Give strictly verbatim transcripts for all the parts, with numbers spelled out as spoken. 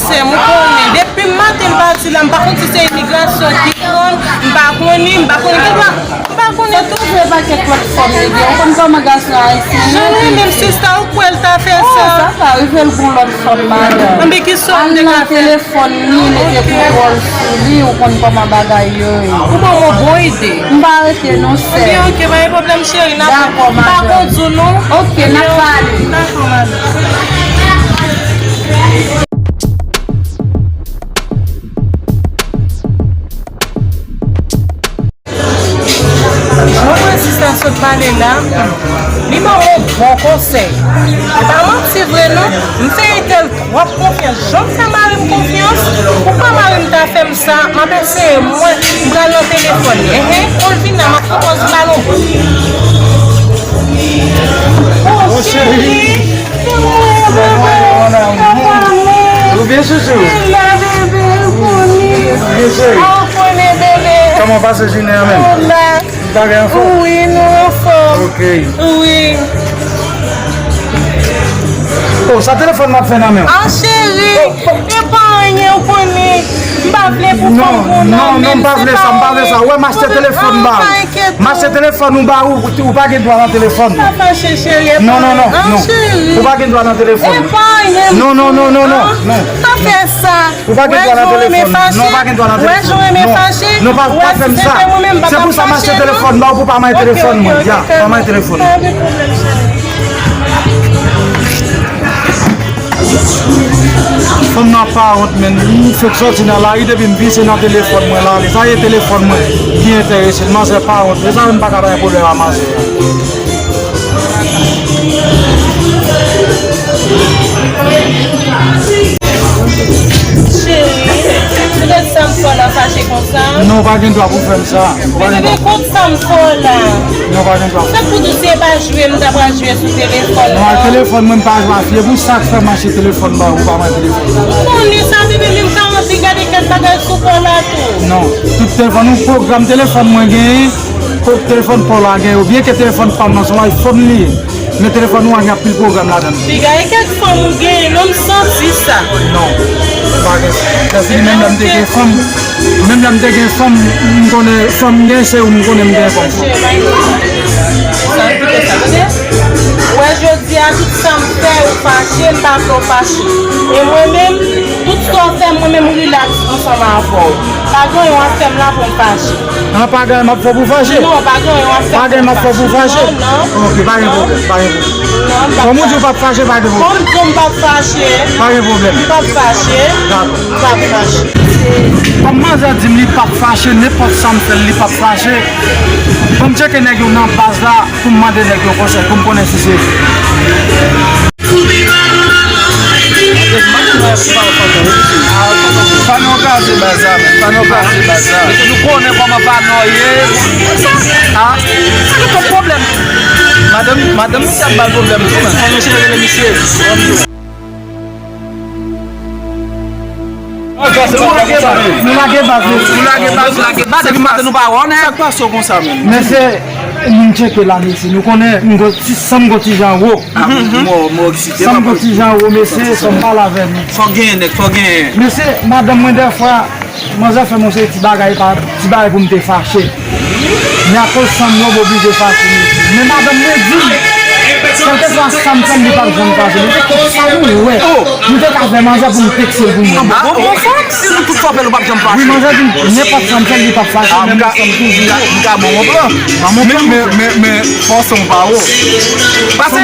Sè m, ou konnen, depi maten m pati la, m pa konn si se imigrasyon ki pran m, m pa konnen, m pa konnen ki dwa, m pa konnen tou. Se pakèt lòt fòm li gen. Ou konn kòman gason ayisyen yo. Jan li menm sista, ou kwè l ta fè sa? Oh, sa ka rive l gon lòt fòm, madanm. Anben ki sa m te ka fè? Al nan telefòn li, mete kontwòl sou li, ou konn kòman bagay yo ye. Ou ban m yon bon ide. M pa rete non, sè. Anben, ok, pa gen pwoblèm, cheri, n ap... Dakò, madanm. M pa konn di w non. Ok, n ap pale. Dakò, madanm. Mwen wè sista sot pale la, li ban m yon bon konsèy. E pa manti vre non, m fè Etèl twòp konfyans. Jan m fè mari m konfyans, pou pa mari m ta fè m sa, m ap eseye mwen, m pral nan telefòn li. Enhen, kou l vin la, m ap pwopòze m ba l yon bout. Oh, cheri. Ou byen, chouchou? Ou byen, cheri? Kòman w pase jounen an menm? Bagay anfòm? Wi, nou anfòm. Ok. Wi. Oh, sa telefòn m ap fè nan men w? Ah, cheri, e pa anyen, ou konnen. M pa vle pou fanm gon nan men m, non, non, m pa vle sa, m pa vle sa. Ou wè m achte telefòn m ba ou. M achte telefòn ou ba ou, ou pa gen dwa nan telefòn. Pa fache, cheri, e pa anyen. Non, non, non, non. Ou pa gen dwa nan telefòn. E pa anyen. Non, non, non, non, non. Pa fè sa. Ou pa gen dwa nan telefòn. Non, ou pa gen dwa nan telefòn. Wè jan w renmen fache. Non, pa, pa fè m sa. Se pou sa m achte telefòn ba ou pou pa manyen telefòn mwen. Ya, pa manyen telefòn. Pa gen pwoblèm, cheri. Fanm nan pa wont, menn. M fèk sòti nan lari, depi m vin se nan telefòn mwen l ale. Sa ye telefòn mwen ki enterese l. Manzè pa wont. Se sa menm pa ka bay pwoblèm a manzè a. Cheri, poutèt sa m fè w la fache konsa? Non, ou pa gen dwa pou fè m sa. Ou pa gen dwa. Bebe, kont sa m fè w la. Non, ou pa gen dwa. Sa pou di se pa jwe m ta pral jwe sou telefòn nan. Non, telefòn mwen m pa jwe a fi. E pou sa k fè m achte telefòn ba ou, ou pa mwen telefòn. M konnen sa, bebe, men m ka anvi gade kèk bagay sou kò la tou. Non, tout telefòn ou, pwogram telefòn mwen genyen, telefòn pa w la genyen, oubyen ke telefòn pa m nan se yon iPhone li ye. Men telefòn ou an gen anpil pwogram ladan l. Piga e kèk fanm ou genyen non, m santi sa. Non, ou pa gen sa. Paske menm lè m te gen fanm, menm lè m te gen fanm, m konnen fanm m gen, se ou m konnen m gen kòm fanm. Sa, kite sa, tande? Ou wè jodi a, tout sa m fè, ou fache, m pa vle w fache. E mwen menm, tout sa w fè, mwen menm, m rilaks ansanm avè w. Pa gen anyen w ap fè m la pou m fache. An, pa gen anyen m ap fè w pou fache? Non, pa gen anyen w ap fè m pou fache. Pa gen anyen m ap fè w pou fache? Non, non. Ok, pa gen pwoblèm, pa gen pwoblèm. Non, m p ap fache. Kòm ou di w p ap fache, pa gen pwoblèm. Kòm ou di w m p ap fache, pa gen pwoblèm. M p ap fache. Dakò. M p ap fache. Kòm manzè di m li p ap fache, nenpòt sa m fè l, li p ap fache. Ban m tcheke nèg yo nan baz la pou m mande nèg yo konsèy, pou m konnen si se vre. Fanò kraze baz la, menn. Fanò kraze baz la. Mesye, nou konnen kòman Fanò ye. Ah, sa gen twòp pwoblèm. Madanm, madanm misye ap ba l pwoblèm tou, menn. Fò mesye rele misye. Nou lage baz, nou lage baz, nou lage baz. Depi maten nou pa wè w, nèg. Sa k pase w konsa, menn? Men se, nou tcheke la, mesye. Nou konnen, m gon ti, san m gon ti jan wo. San m gon ti jan wo, mesye, fò m pale avè nou. Fò genyen, nèg, fò genyen. Mesye, madanm mwen, dèfwa, manzè fè m yon seri ti bagay, pa, ti bagay pou m te fache. Men akoz sa m yo, m oblije fache, mesye. Men madanm mwen di m, kèlkeswa sa m fè, li p ap janm fache. Mesye, kòb sa nou wè. Nou te ka fè manzè pou m tekse l pou mwen. Ah, bon, bon, bon, si nou tout fè apèl, ou p ap janm fache. Wi, manzè di m, nenpòt sa m fè, li p ap fache, menm si m toujou. M ka, m ka, m ka ba w yon plan. Ban m yon plan. Men, men, men, men, fòse w pa wo. Pase,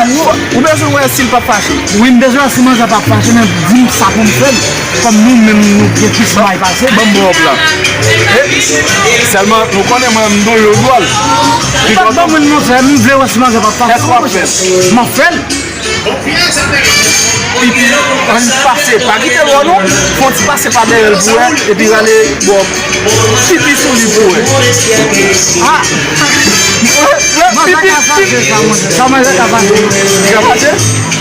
ou bezwen wè si l p ap fache. Wi, m bezwen wè si manzè p ap fache, men di m sa pou m fè l. Kòm nou menm nou gen plis may pase. Ban m ba w plan. E, sèlman nou konnen mwen m gon yon dwòl. Ou pa ban mwen non, frè, m vle wè si manzè p ap fache. Èske w ap fè l? M ap fè l. Epi, ann pase, pa kite l wè w non. Fè yon ti pase pa dèyè l pou wè, epi rale bò pipi sou li pou wè. Ah! Manzè ka fache sa, monchè. Sa manzè ka fache. Li ka fache?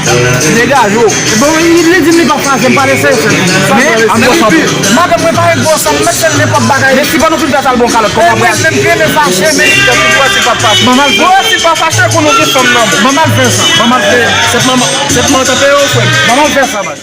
Degaje w. Bon, li, li di m li p ap fache, m pale serye, frè. Men, an bon sante. Madanm mwen pa gen gwo san, m mèt fè l nenpòt bagay. Men si pandan tout dat al bon kalòt, kòman pral? Men m renmen fache, men. Ou wè si l p ap fache. Ban m al fè. Ou wè si l p ap fache, konnen w gen fanm nan men w. Ban m al fè sa, ban m al fè. Sèt manman, sèt manman tanpe yo, frè m. Ban m al fè sa, man.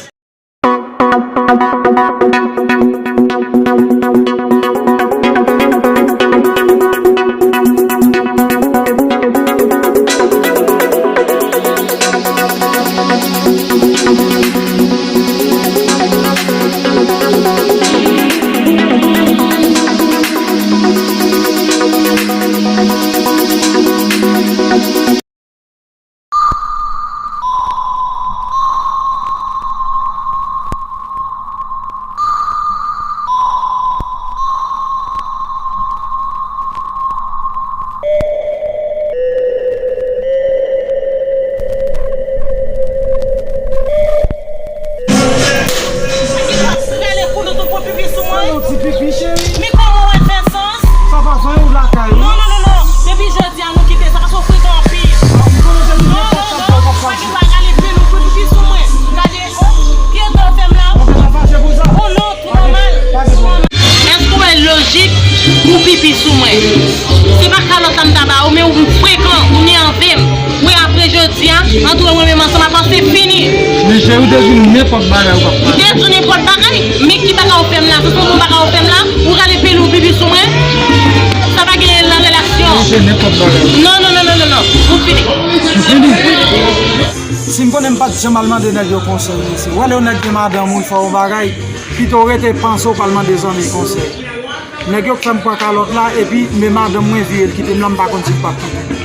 Rele koulout ou pou pipi sou mwen. Ou ti pipi, cheri. Mi kòman w wè fè sans? Sa pa fè ou lakay ou. Non, non, non, non. Depi jodi a, nou kite sa, paske w frekan anpil. Non, non, non. Ou pa gen dwa rale pil ou pou pipi sou mwen. Gade, oh, ki eta w fè m la? Ou pa fache pou sa? Oh non, tou nòmal. Tou nòmal. Èske w wè lojik pou pipi sou mwen? Se pa kalòt la m ta ba ou, men ou frekan, ou nève m. Wi, apre jodi a, antre mwen menm ansanm, apa se fini. Men cheri, ou te di m nenpòt bagay ou p ap pale. M te di w nenpòt bagay? Men ki bagay ou fè m la? Se sou bagay ou fè m la? Ou rale pil ou pipi sou mwen? Sa pa gen nan relasyon. Se nenpòt bagay. Non, non, non, non, non, non. Nou fini. Nou fini? Si m konnen m pa t janm al mande nèg yo konsèy, mesye. Ou wè lè yon nèg gen madanm ou, l fè yon bagay, pito w rete panse w pa al mande zanmi l konsèy. Nèg yo k fè m pran kalòt la, epi men madanm mwen vire l kite m la, m pa konn si l p ap kite m.